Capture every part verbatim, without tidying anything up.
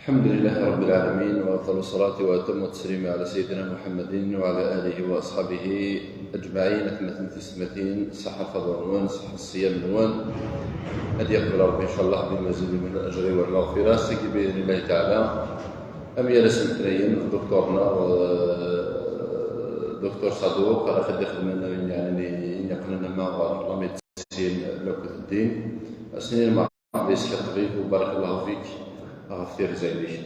الحمد لله رب العالمين، وأفضل الصلاة وأتم التسليم على سيدنا محمد وعلى آله وأصحابه أجمعين. أتمتم تسمتين، صحة فضلون، صحة الصيام نون. أن يقبل ربي إن شاء الله بمزيد من الأجر والمغفرة. سيدي بإذن الله تعالى. أم يا لسن تنين دكتورنا، دكتور صدوق، راه خد يخدم لنا، يعني، يقلنا ما غير la médecine، لو كنت الدين. أسنين ما بيسك الطبيب، وبارك الله فيك. غفير زينك.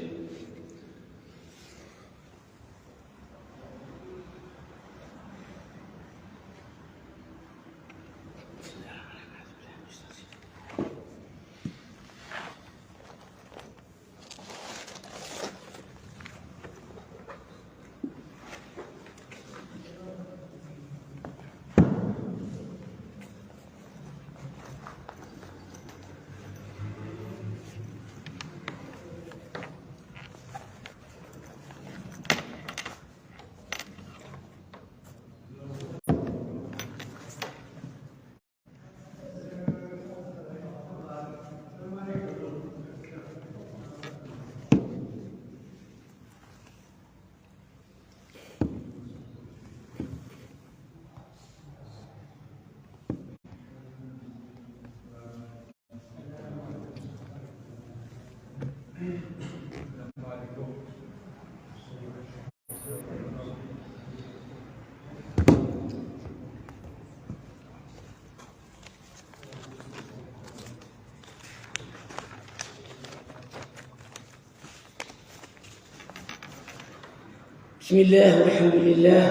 بسم الله والحمد لله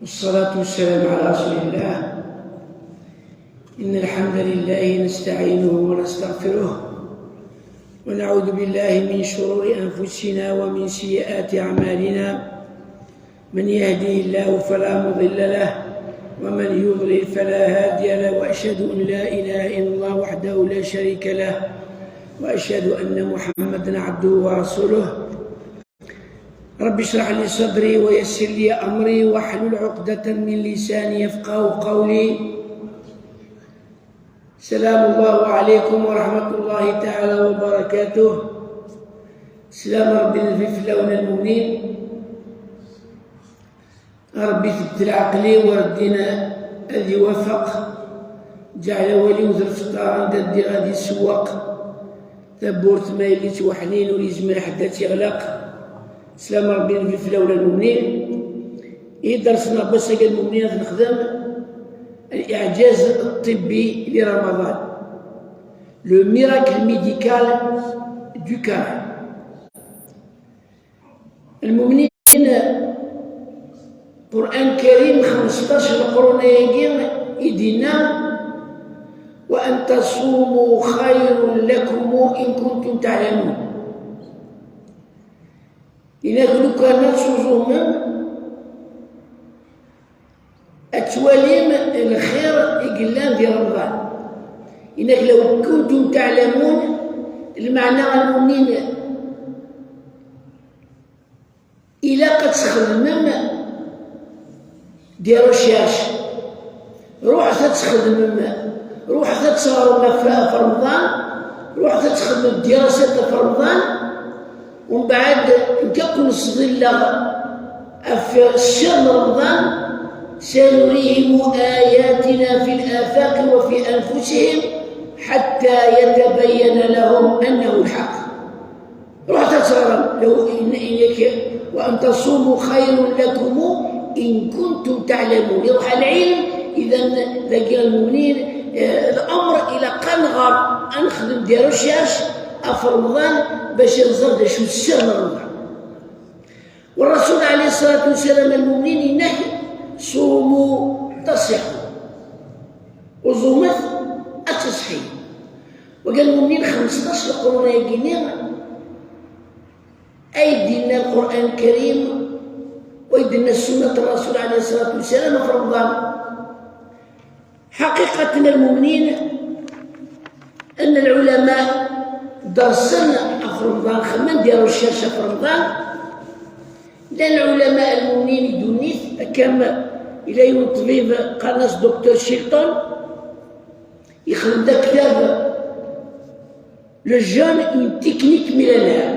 والصلاة والسلام على رسول الله. إن الحمد لله نستعينه ونستغفره، ونعوذ بالله من شرور أنفسنا ومن سيئات أعمالنا. من يهده الله فلا مضل له، ومن يضلل فلا هادي له، وأشهد أن لا إله إلا الله وحده لا شريك له، وأشهد أن محمدا عبده ورسوله. رب اشرح لي صدري ويسر لي أمري واحلل عقدة من لساني يفقهوا قولي. سلام الله عليكم ورحمة الله تعالى وبركاته. سلام ربي نزل في الأولى المؤمنين. ربي يثبت العقل وردينا الذي وفق. جعل ولي وزر فطار عند الدي غادي يسوق. ثبورت ما يلي توحنين ويزمر حدا تيغلق. سلام ربي نزل في الأولى المؤمنين. إيه درسنا بس المؤمنين نخدم الإعجاز الطبي لرمضان. Le miracle médical du carême. المؤمنين، القرآن الكريم خمسطاش القرون يجي يدينا: وأن تصوموا خير لكم إن كنتم تعلمون. إلا لو كان تصوموا أتواليم الخير يقلان في رمضان. إنك لو كنتم تعلمون، المعنى المؤمنين إلا قد تخدمم دي رشاش، روح تتخدمم، روح تتصور في رمضان، روح تتخدم دراسة في رمضان، ومن بعد نكون صغير في شهر رمضان: سنريهم آياتنا في الآفاق وفي أنفسهم حتى يتبين لهم أنه الحق. روح تصرم لو إن إنك وأن تصوموا خير لكم إن كنتم تعلمون. يروح العلم إذا ذاك المؤمنين، آه، الأمر إلى قنغر أنخدم دي رشاش في رمضان باش نزرد شو السر من رمضان. والرسول عليه الصلاة والسلام المؤمنين ينهي: صوموا تصحوا، وزومت التصحيح. وقال المؤمنين خمسطاش القرون يقيني أيدينا القرآن الكريم ويدينا السنة الرسول عليه الصلاة والسلام في رمضان. حقيقة المؤمنين أن العلماء درسن في رمضان، خمن ديالو الشاشة في رمضان. لأن العلماء المؤمنين يدونيت كما إلى يوم طبيب قناص دكتور شيلتون يخدم دا كتاب Le jeûne, une technique millénaire.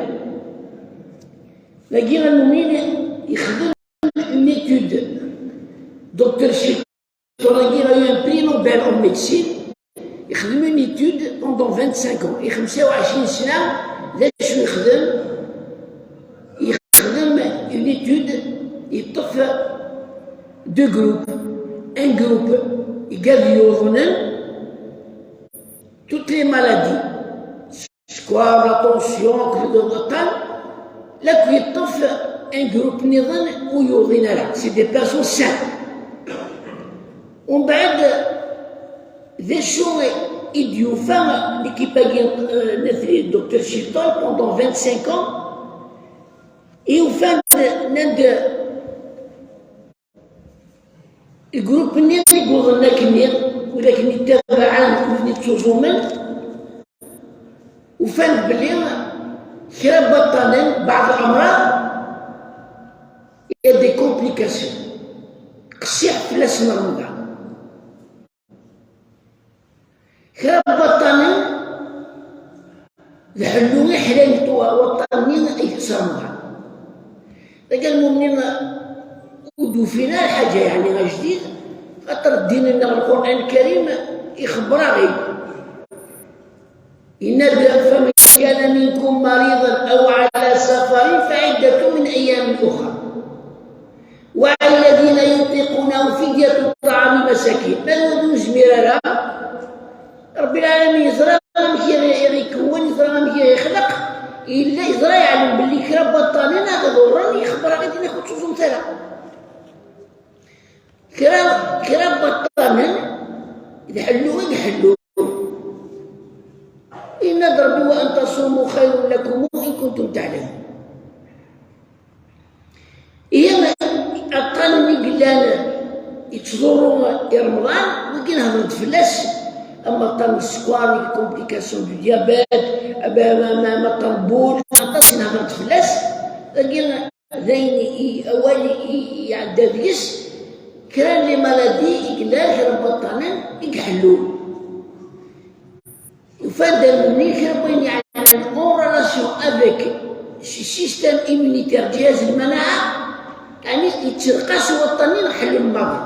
Dagi, Al-Mumin yexdem une étude. Docteur Chilton-agi a eu un prix Nobel en médecine. Yexdem une étude pendant vingt-cinq ans. I xemsa u ɛecrin sna, d acu yexdem? Yexdem une étude, yeṭṭef deux groupes. Un groupe, igad yuḍnen toutes les maladies, ccekwer, la tension, akked aṭṭan, la yeṭṭef un groupe niḍen ur yuḍin ara. C'est des personnes saines. Umbeɛd, d acu i d-yufa l'équipe-agi, euh, n Docteur Chilton pendant vingt-cinq ans? I ufan-d, nnan-d, lgrup-nni i yuḍen akkenni, wid akken ittabaɛen, wid yettuẓumen, ufan-d belli kra n waṭṭanen, بعض الأمراض, il y a des complications. Qessiḥ fell-asen Remḍan. Kra n waṭṭanen d ḥellu i ḥlan waṭṭan-nni i yettṣermḍan. Dagi Al-Mumin ur d-ufin ara lḥaǧa, yeɛni ajdid, xaṭer ddin-nneɣ Lqur'an Lkarim ixebber-aɣ-id. Yenna-d: فمن كان منكم مريضا أو على سفر فعدة من أيام أخر. وعلى الذين يطيقونه فدية طعام مساكين. Ma d wid ur nezmir ara, Ṛebbi lɛalamin yeẓra amek i ɣ-, i ɣ-ikewwen, yeẓra amek i ɣ-ixleq, yella yeẓra, yeɛlem belli kra n waṭṭanen ad ḍurren, ixebber-aɣ-id, yenna-k ur ttuẓumet ara. Kra, kra n waṭṭanen d ḥellu i iḥellu. Yenna-d Ṛebbi: وأن تصوموا خير لكم إن كنتم تعلمون. Ihi, aṭṭanen i yellan yettḍurru i Remḍan, wigi nhedder-d fell-as, am aṭṭan n sskeṛ, les complications du diabète, am, am, am, am aṭṭan n wul, aṭas i nhedder-d fell-as. Dagi d ayen i, awal i, i iɛedda deg-s, kra n les maladies i yellan, kra n waṭṭanen i iḥellun. Ufan-d Al-Mumin kra n wayen yeɛnan en relation avec ce système immunitaire, ǧihaz lmanaɛa, yeɛni yettelqas waṭṭanen ḥellun maḍi.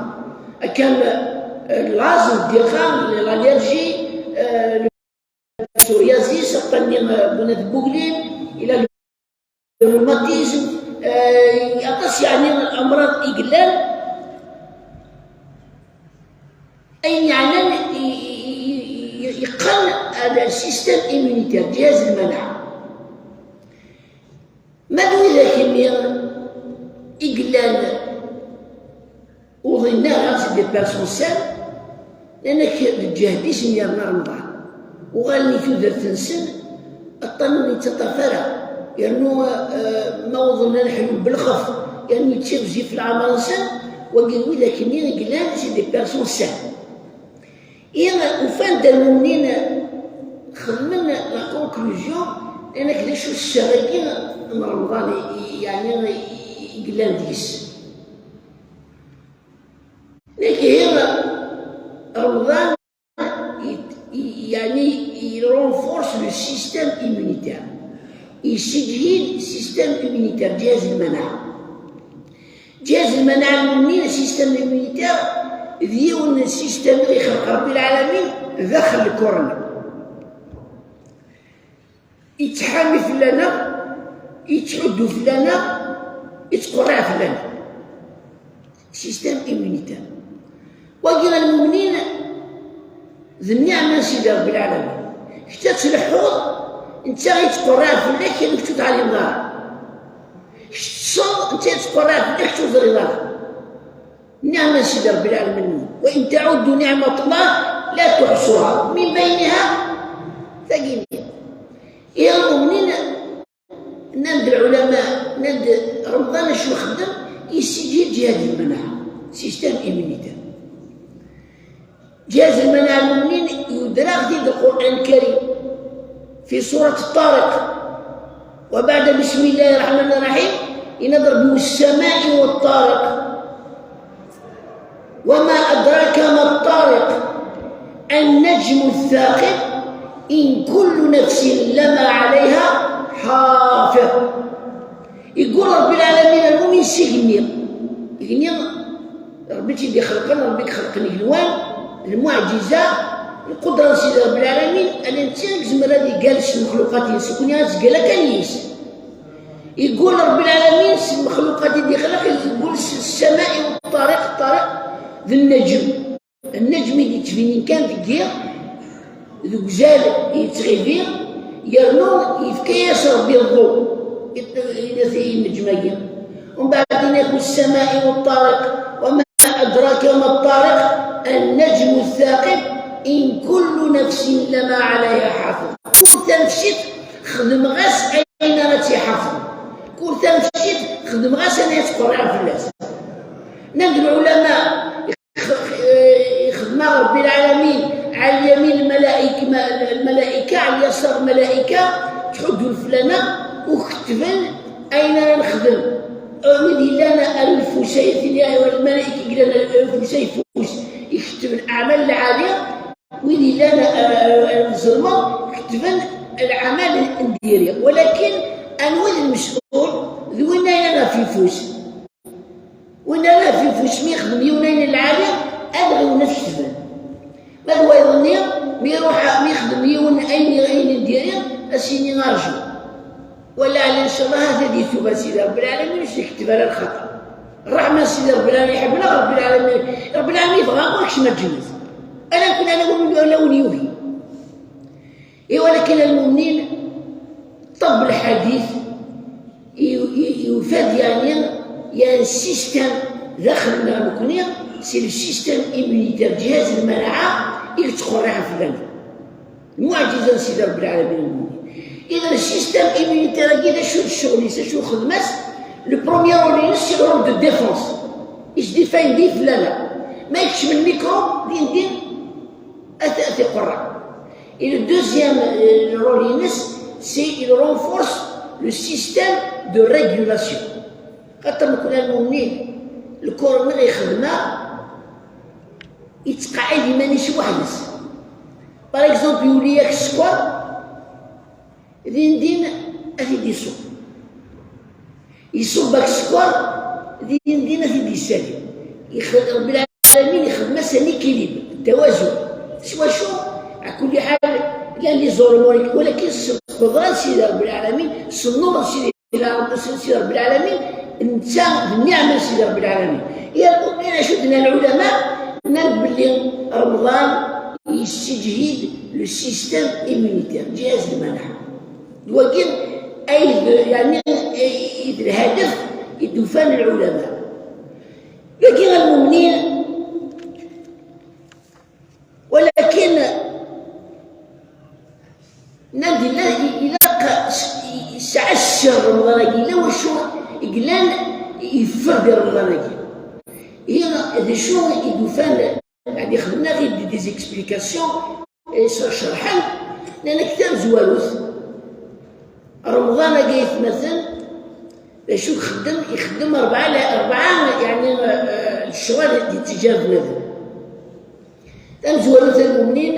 Akken, euh, l'asthme, ddiɣa, l'allergie, euh, le psoriasis, aṭṭan-nni, euh, n at Buglin, ila le rhumatisme, euh, aṭas yeɛni amraḍ i yellan, ayen yeɛnan i, i, i, i, yeqqen ar le système immunitaire, ǧihaz lmanaɛa. Ma d widak-nni i yellan ur ḍinen ara, c'est des personnes saines, nnan-ak leǧhad-is mi yerna Remḍan. Uɣalen i tudert-nsen, aṭṭan ur yettaṭṭaf ara. Yernu, eh, ma uḍnen ad ḥlun belxef, yernu yettiɣzif leɛmer-nsen, wagi d widak-nni i yellan, c'est des personnes saines. I ufan-d Al-Mumin xedmen la conclusion, nnan-ak d acu sser-agi n Remḍan i, i, yeɛni i, i yellan deg-s. Nnan-ak ihi Remḍan, i, i, yeɛni, il renforce le système immunitaire. Yessiǧhid système immunitaire, ǧihaz lmanaɛa. Ǧihaz lmanaɛa n Lmumin, système immunitaire, d yiwen n système i ixleq Ṛebbi lɛalamin daxel lkor-nneɣ. Yettḥami fell-aneɣ, yettḥuddu fell-aneɣ, yettqurriɛ fell-aneɣ. Système immunitaire. Wagi Al-Mumin d nniɛma n Sidi Ṛebbi lɛalamin. Kečč ad tleḥḥuḍ, netta yettqurriɛ fell-ak, yernu kečč ur teɛlimeḍ ara. Kečč teṭṭseḍ, netta yettqurriɛ fell-ak, kečč ur teẓriḍ ara. Nniɛma n Sidi Ṛebbi lɛalamin. وإن تعدوا نعمة الله لا تحصوها. من بينها tagi-nni. Ihi Al-Mumin, nnan-d lɛulama, nnan-d Remḍan acu ixeddem, yessiǧhid ǧihaz lmanaɛa, système immunitaire. Ǧihaz lmanaɛa n Lmumin yudder-aɣ-t-id Lqur'an Lkarim fi surat Ṭṭariq. وبعد بسم الله الرحمن الرحيم, yenna-d Ṛebbi: والسماء والطارق. وما أدراك ما الطارق. النجم الثاقب. إن كل نفس لما عليها حافظ. Yeggul Ṛebbi lɛalamin ar lmumin s igenni. Igenni, Ṛebbi tt-id-ixelqen, Ṛebbi i ixelqen igenwan, lmuɛǧiza, lqudra n Sidi Ṛebbi lɛalamin, ala netta i yezmer ad igal s lmexluqat-ines, nekkni ad tgal akan yis. Yeggul Ṛebbi lɛalamin s lmexluqat i d-ixleq, yeggul s ssama'i wa ṭṭariq, ṭṭariq d nnejm. Nnejm i d-yettbinin kan deg yiḍ, deg uzal yettɣibi, yernu yefka-yas Ṛebbi ḍḍu i, i, i nnejm-agi. Umbeɛd yenna-k: والسماء والطارق، وما أدراك ما الطارق، النجم الثاقب، إن كل نفس لما عليها حافظ. Kul tanefsit xdem ɣas ayen ara tt-iḥafḍen. Kul tanefsit xdem ɣas ayen ara ttqerriɛen fell-as. Nnan-d lɛulama, ix-, ix-, ixdem-aɣ Ṛebbi lɛalamin ɛalyamin lmalaik-, ma-, lmalaika, ɛelyaṣer lmalaika, ttḥuddun fell-aneɣ, u ketben ayen ara nexdem. Wid yellan ar lfusay, tili lmalaika i yellan ar lfusay, fus, iketteb aɛmal lɛali, wid yellan ar, ar, ar lzelmeḍ, ketben lɛamal n diri. Walakin anwa i d lmesul? D win yellan ɣef yifus. Win ara ɣef yifus mi yexdem yiwen ayen lɛali, ad ɣiwen ad ketben. Ma d wayeḍ-nni, mi iruḥ, mi yexdem yiwen ayen, ayen n diri, ad s-yini arju. Wala ɛla, ncallah, ad yetub ar Sidi Ṛebbi lɛalamin, ur s-yekteb ara lxaṭer. Ṛṛeḥma n Sidi Ṛebbi lɛalamin, iḥemmel-aɣ Ṛebbi lɛalamin. Ṛebbi lɛalamin yebɣa akk ad nekcem ar lǧennet. Ala nekkni, ala win, ala win yugi. Iwalakin a lmumnin, ṭṭabb lḥadit i, i, yufa-d, yeɛni, yan système daxel-nneɣ nekkni, c'est le système immunitaire, ǧihaz lmanaɛa i yettqerriḥen fell-aneɣ. Lmuɛǧiza n Sidi Ṛebbi lɛalamin a lmumnin. Idan, le système immunitaire-agi, d acu d ccɣel-is, acu d lxedma-s? Le premier rôle-ines, c'est le rôle de défense. Yettdifandi fell-aneɣ. Ma yekcem lmikṛub, din din, ad t-, ad t-iqerreɛ. Et le deuxième, euh, rôle-ines, c'est il renforce le système de régulation. Xaṭer nekkni a lmumnin, lkor-nneɣ ixdem-aɣ, yettqaɛid iman-is weḥd-s. Par exemple, yuli-yak sskeṛ, din din ad t-id-iṣubb. Iṣubb-ak sskeṛ, din din ad t-id-yessali. Ix-, Ṛebbi lɛalamin ixdem-as un équilibre, tawazun. S wacu? Ɛla kulli ḥal, llan les hormones, walakin s lqudra n Sidi Ṛebbi lɛalamin, s nnur n Sidi, s Sidi Ṛebbi lɛalamin, netta d nniɛma n Sidi Ṛebbi lɛalamin. Yernu acu d-nnan lɛulama? Nnan belli Remḍan yessiǧhid le système immunitaire, ǧihaz lmanaɛa. D wagi ay d, yeɛni, ay d lhadef i d-ufan lɛulama. Dagi a lmumnin, walakin nnan-d illa-, ilaq s-, yesɛa sser Remḍan-agi, illa wacu i yellan yeffer di Remḍan-agi. Ihi d acu i d-ufan, yeɛni xedmen-aɣ-id des explications, i s-, cerḥen, nnan-ak tamezwarut, Remḍan-agi aytmaten, d acu ixeddem? Ixeddem rebɛa la-, rebɛa, yeɛni, eh, lecɣal yettǧa bnadem. Tamezwarut a lmumnin,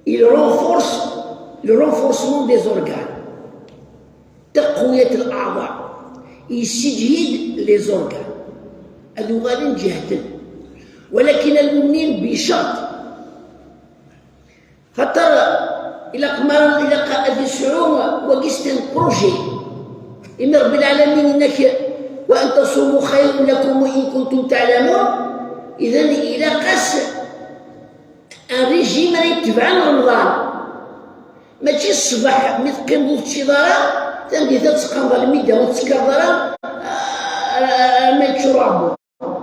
il renforce le renforcement des organes. Taqwiyat al-aɛḍa. Yessiǧhid les organes. Ad uɣalen ǧehden. Walakin a lmumnin, bi cert. Xaṭer ilaq mara, ilaq ad yesɛu wagi, c'est un projet. Imi Ṛebbi lɛalamin yenna-k: وأن تصوموا خير لكم إن كنتم تعلمون. Idan ilaq-as un régime ara yettebɛen Remḍan. Mačči ṣṣbeḥ mi teqqimeḍ ur teččiḍ ara, tameddit ad teqqneḍ lmida ur tettekkaḍ ara, ah, ah, ma yeččur uɛebbuḍ.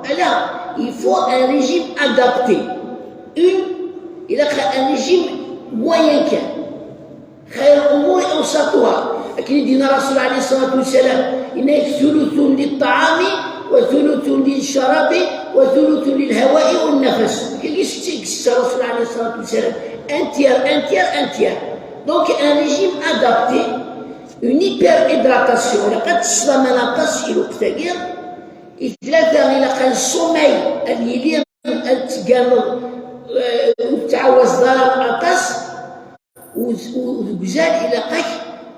Ala, il faut un régime adapté. Une, ilaq un régime moyen kan. خير الأمور أوسطها. Akken i d-yenna Rasul alayhi ṣṣalatu wassalam, yenna-yak: ثلث للطعام وثلث للشراب وثلث للهواء والنفس. Kagi s-, s-, Rasul alayhi ṣṣalatu wassalam. Un tiers, un tiers, un tiers. Donc, un régime adapté, une hyperhydratation, ilaq ad tesseḍ aman aṭas i lweqt-agi, i tlata ilaq un sommeil ad yili, ad tegganeḍ, eh, ur tettɛawazeḍ ara aṭas, U, u deg uzal ilaq-ak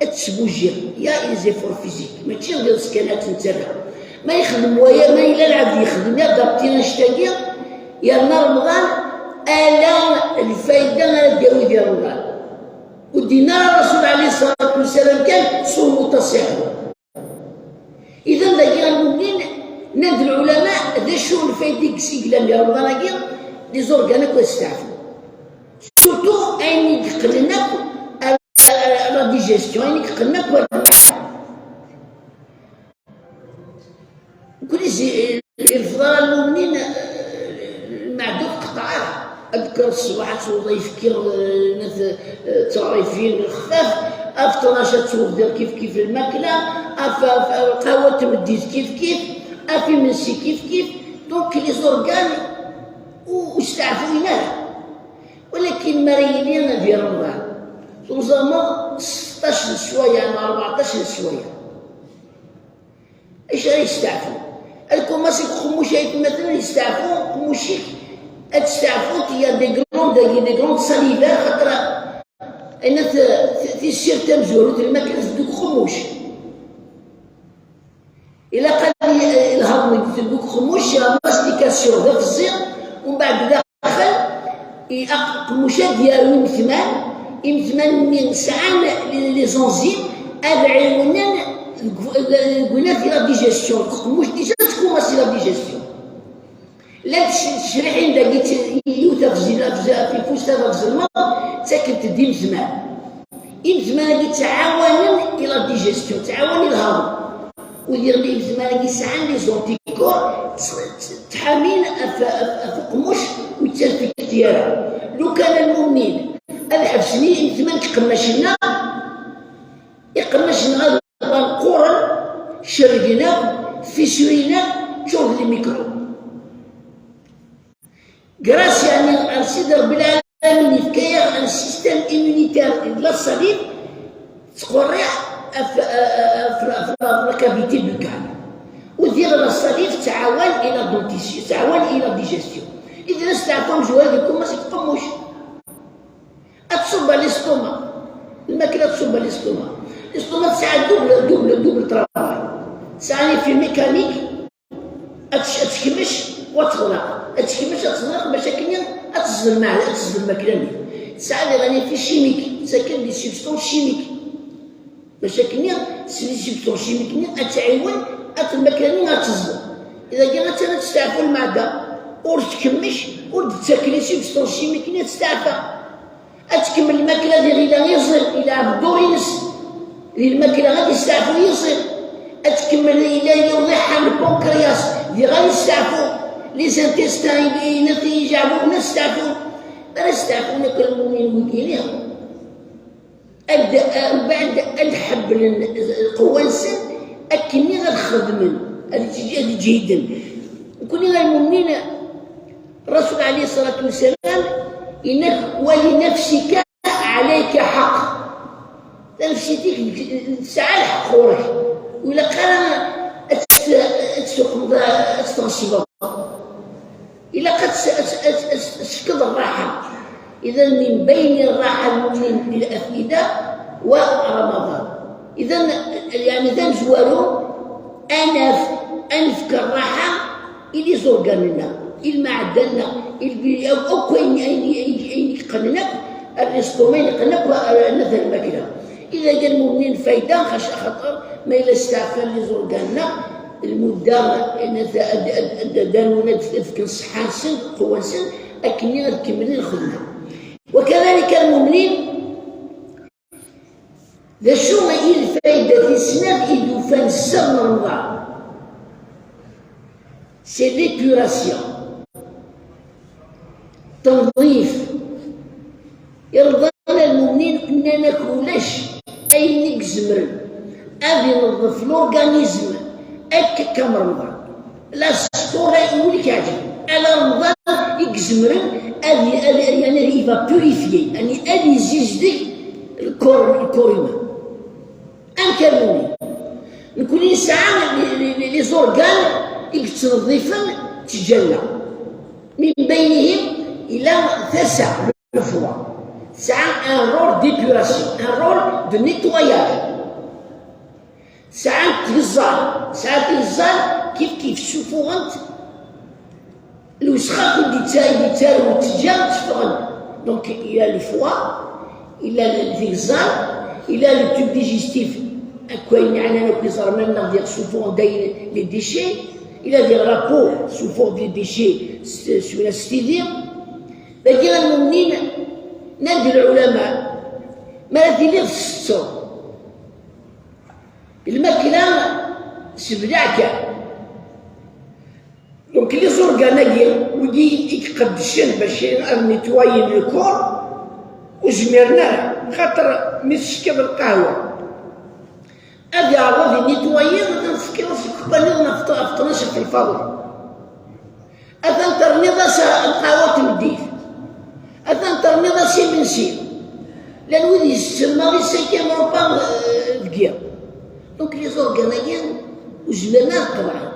ad tesbujiḍ ya les efforts physiques, mačči d iḍes kan ad tt-nettarra. Ma yexdem waya, ma yella lɛebd yexdem ya adapté annect-agi, yerna Remḍan ala lfayda ara d-yawi di Remḍan. Ur d-yenna ara Rasul alayhi ṣṣalatu wassalam kan ṣumu tasiḥu. Idan dagi a lmumnin, nnan-d lɛulama d acu lfayda i yellan di Remḍan-agi, les organes akk ad steɛfun. Surtout ayen i yeqqnen akk ar, ar, ar la digestion, ayen i yeqqnen akk ar lmeɛda. Nekkni zi-, irfeḍ ara lmumnin, eh, lmeɛda ur tqeṭṭeɛ ara. Ad d-tekkreḍ ṣṣbeḥ ad tesweḍ ayefki, eh, nat, eh, d tiɣrifin xfaf, af ṭnac ad tesweḍ diɣ kif kif lmakla, af, af, af lqahwa n tmeddit kif kif, af imensi kif kif. Donc les organes ur, ur steɛfuyen ara. Walakin mi ara yili di Remḍan, tumẓameḍ seṭṭac n sswayeɛ neɣ rbeɛṭac n sswayeɛ. Acu ara yesteɛfu? Ad kumaṣi deg uqemmuc ay atmaten ad yesteɛfu uqemmuc-ik, ad testeɛfuḍ, il y a des glandes, il y a des glandes salivaires, xaṭer ayen t-, t-, tissirt tamezwarut n lmakla teddu deg uqemmuc. Ilaq ad y-, lhaḍm deg uqemmuc, la mastication d afeẓẓiɣ, umbeɛd daxel, i aqemmuc ad d-yaru imetman, imetman-nni sɛan les, les enzymes ad ɛiwnen deg, deg, deg la digestion, deg uqemmuc déjà tkumaṣi la digestion. Llant tc-, tecriḥin dagi, yiwet afeẓ-, afeẓ-, afeẓ-, afeẓ-, afeẓ-, ttakkent-d imetman. Imetman-agi ttɛawanen i la digestion, ttɛawanen i lhaḍm. U diɣen imetman-agi sɛan les anticorps, tt-, tt-, ttḥamin af, af, af uqemmuc ur tt-infecti ara. Lukan a lmumnin ad ḥebsen imetman deg iqemmacen-nneɣ, iqemmacen-nneɣ ad qqaren qquren, cerrgen akk, fissuren akk, ččuren d les microbes. Grâce, yeɛni, ar Sidi Rebbi Lɛalamin yefka-yaɣ un système immunitaire d la salive tettqerriɛ af, af, af, af, af la cavité buccale. U diɣ la salive tettɛawan i la dentition, tettɛawan i la digestion. Idan asteɛfu amezwaru ad ikumaṣi deg uqemmuc. Ad tṣubb l'estomac. Lmakla ad tṣubb l'estomac. L'estomac tesɛa double, double, double travail. Tesɛa un effet mécanique, ad tec-, ad tekmec u ad teɣleq. Ad tekmec, ad teɣleq, bac akken ad teẓẓel lmeɛda, ad teẓẓel lmakla-nni. Tesɛa diɣen effet chimique, tettaken des substances chimiques. Bac akken s les substances chimiques-nni ad tɛiwen ad lmakla-nni ad teẓẓel. Dagi attan ad testeɛfu lmeɛda. Ur tkemmec, ur d-ttaken les substances chimiques-nni ad testeɛfa. Ad tkemmel lmakla diɣ ila iẓil, ilɛeb ddur-ines di lmakla ad yesteɛfu yiẓil. Ad tkemmel ila yella uḍiḥan, le pancréas, diɣ ad yesteɛfu. Les intestins, i, i, ijeɛbuben ad steɛfun. Ara steɛfun akk lmumin wigi-nni. Ad, mbeɛd ad ḥebblen lqewwa-nsen akken ad xedmen, ad ǧ-, ad ǧehden. Nekkni a lmumnin, Rasul alayhi ṣṣalatu wassalam, yenna-k: "Wa li nafsika alayka ḥaqq." Tanefsit-ik tesɛa lḥeqq ɣur-k. Ur ilaq ara ad tt-, ad tt-tuqmeḍ, ad tt-tɣeṣbeḍ. Ilaq ad tt-, ad tt-, ad tt-, ad tt-, ad tefkeḍ rraḥa. Idan, min bayni rraḥa lmumnin di lafida wa Ramaḍan. Idan, yeɛni d amezwaru ad naf, ad nefk rraḥa i les organes-nneɣ, i lmeɛda-nneɣ, i lbi-, akk ayen, ayen, ayen, ayen yeqqnen akk, ar l'estomac yeqqen akk, ar, ar, ar lmakla. Idan, lmumnin fayda, xac-, axaṭer ma yella steɛfan les organes-nneɣ, lmudda, ad, ad, ad, ad darun, ad, ad fken ṣṣeḥḥa-nsen, lqewwa-nsen, akken ad kemmlen lxedma. وكذلك المؤمنين. D acu i d lfayda tis snat i d-ufan sser n Remḍan? C'est l'épuration. Tenḍif. Irebḍan a lmumnin nnan-ak ulac ayen i izemren ad ineḍḍef l'organisme akka am Remḍan. La sport i win i k-iɛeǧben. Ala Remḍan i izemren ad, ad, ad, yani, il va purifier, yani, ad izizdeg le corps, le corps humain. Amek arnuni? Nekkni nesɛa les, les, les, les organes i yettneḍḍifen ttjalla. Min baynihim ila tasa, le foie. Tesɛa un rôle d'épuration, un rôle de nettoyage. Sɛant tigeẓẓal, sɛant tigeẓẓal kif kif ssufuɣent lewsex akk i d-ittaru, ttejja tteffɣen. Donc il a le foie, il a le tigeẓẓal, il a le tube digestif, akk ayen yeɛnan akk iẓerman neɣ diɣ ssufuɣen dayen les déchets, il a diɣ la peau, ssufuɣ des déchets s tidi. Dagi a lmumnin, nnan-d lɛulama, mi ara tiliḍ tsetteḍ lmakla, sebleɛ kan. Donc les organes-agi, wigi i iqeddcen bac ad nettoyen le corps, ur zmiren ara, xaṭer mi teckiḍ lqahwa, ad yeɛreḍ ad nettoyen, ad tefkiḍ seg ukpaniḍ ɣef ṭnac ɣef lfaḍel. Atan terniḍ-as lqahwa n tmeddit. Atan terniḍ-as imensi. Llan wid yesselmaḍ isaki am Rupa, euh, deg yiḍ. Donc les organes-agi ur zmiren ad qeḍɛen.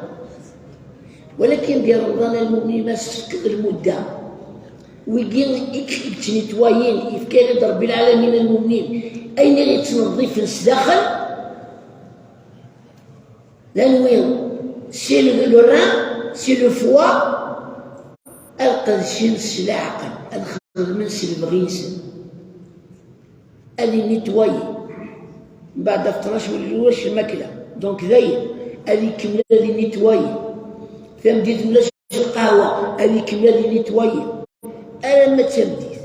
Walakin di Remḍan a lmumnin ma tefkeḍ lmudda, wigi i k-, i yettnitwayen, yefka-yad Rebbi lɛalamin a lmumnin, ayen i yettneḍḍifen s daxel, d anwi? C'est le, le rein, c'est le foie, ad qedcen s leɛqel, ad xedmen s lebɣi-nsen, ad innitwayi. Mbeɛd ɣef tnac wala ulac lmakla, donc dayen ad ikemmel ad innitwayi. Tameddit ulac lqahwa, ad ikemmel ad innitwayi alamma d tameddit.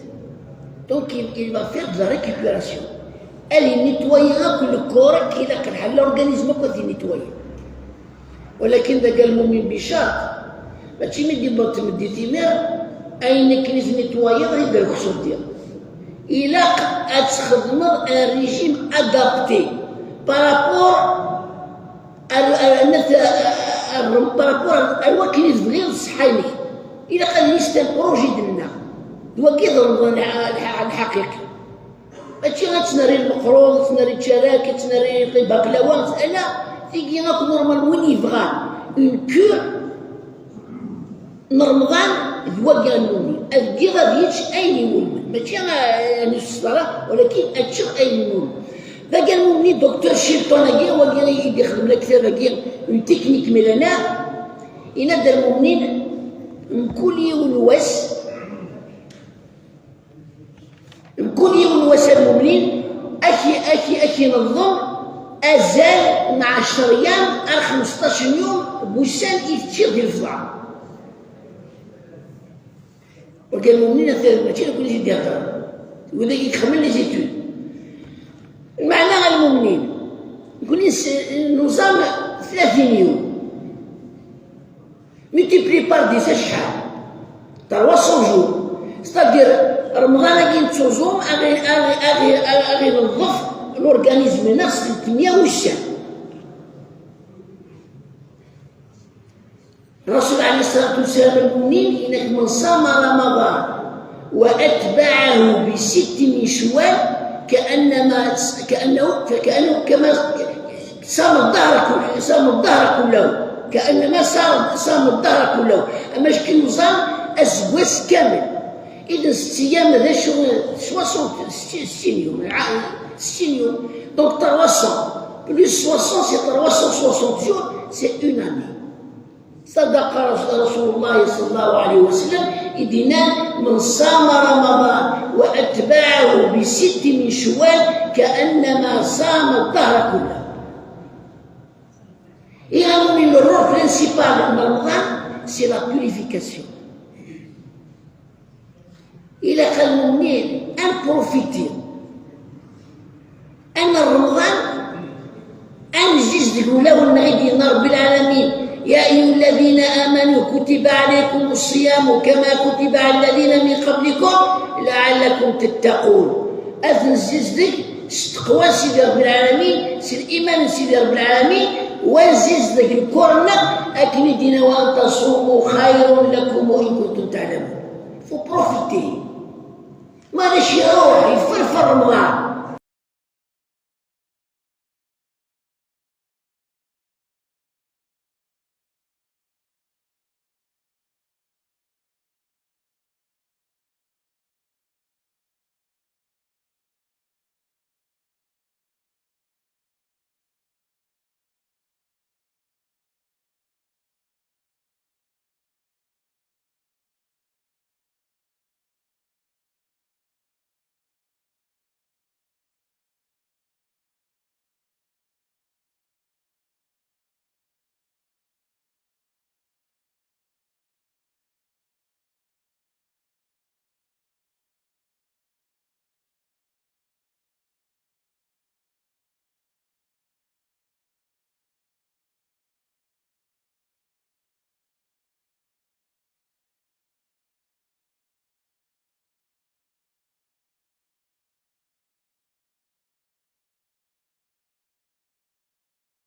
Donc il, il va faire de la récupération. Ad innitwayi akk le corps, akk ilaq lḥal, l'organisme akk ad innitwayi. Walakin dagi a lmumin bicaṛt, mačči mi d-yewweḍ tmeddit imir, ayen akken i tnitwayeḍ i d-reksuḍ diɣ. Ilaq ad txedmeḍ un régime adapté par rapport ar, ar, ar, ar, par rapport ar, ar wakken i tebɣiḍ ṣṣeḥḥa-inek. Ilaq ad yili c'est un projet d-nneɣ. D wagi i d Remḍan lḥ-, lḥ-, lḥaqiqi. Mačči ad tt-nerr i lmeqruḍ, ad tt-nerr i ččarak, ad tt-nerr i baklawa, ala, tigi akk normal, win yebɣan une cure n Remḍan d wagi a lmumnin. Ad ddiɣ ad yečč ayen iwulmen, mačči a, a nussesṭara, walakin ad ččeɣ ayen iwulmen. Dagi a lmumnin, docteur Chilton-agi, wagi i d-ixdem lektab-agi, une technique millénaire, yenna-d a lmumnin, mkul yiwen wass, mkul yiwen wass a lmumnin, ad k-, ad k-, ad k-ineḍḍem azal n ɛecṛa yam ar xemseṭṭac n yum n wussan i teččiḍ di lefḍa. Wagi a lmumnin, ata mačči nekkni i d-ihedṛen, wid i ixedmen les études. Lmeɛna a lmumnin, nekkni s-, nuẓam tlatin yum. Multiplié par dix acḥal? Trois cents jours. C'est-à-dire, Remḍan-agi nettuẓum, ad ɣ-, ad ɣ-, ad ɣ-, ad ɣ-ineḍḍef l'organisme-nneɣ s tletmya wussan. Rasul alayhi ṣṣalatu wassalam a lmumnin, yenna-k: من صام رمضان وأتبعه بست من شوال كأنما، كأنه، كأنه كما صام الدهر كله، صام الدهر كله، كأنما صام، صام الدهر كله. Ama akken neẓẓan aseggas kamel. Idan setta yam d acu? Soixante, setta-, setta yum, lɛa-, setta yum. Donc trois cents plus soixante, c'est trois cent soixante jours, c'est une année. صدق رس-، رسول الله صلى الله عليه وسلم, i d-yennan: من صام رمضان وأتبعه بست من شوال كأنما صام الدهر كله. Et a lmumnin, le rôle principal de Ramadan, c'est la purification. Ilaq a lmumnin ad nprofiti. Ama Remḍan, ad nezzizdeg ulawen-nneɣ i d-yenna Rebbi lɛalamin: يا أيها الذين آمنوا كتب عليكم الصيام كما كتب على الذين من قبلكم لعلكم تتقون. Ad nezzizdeg s tteqwa n Sidi Rebbi lɛalamin, s liman n Sidi Rebbi lɛalamin, wa nezzizdeg lkor-nneɣ akken i d-yenna: وأن تصوموا خير لكم إن كنتم تعلمون. Faut profiter. Ma d acu iruḥ, yeffer, yeffer Remḍan.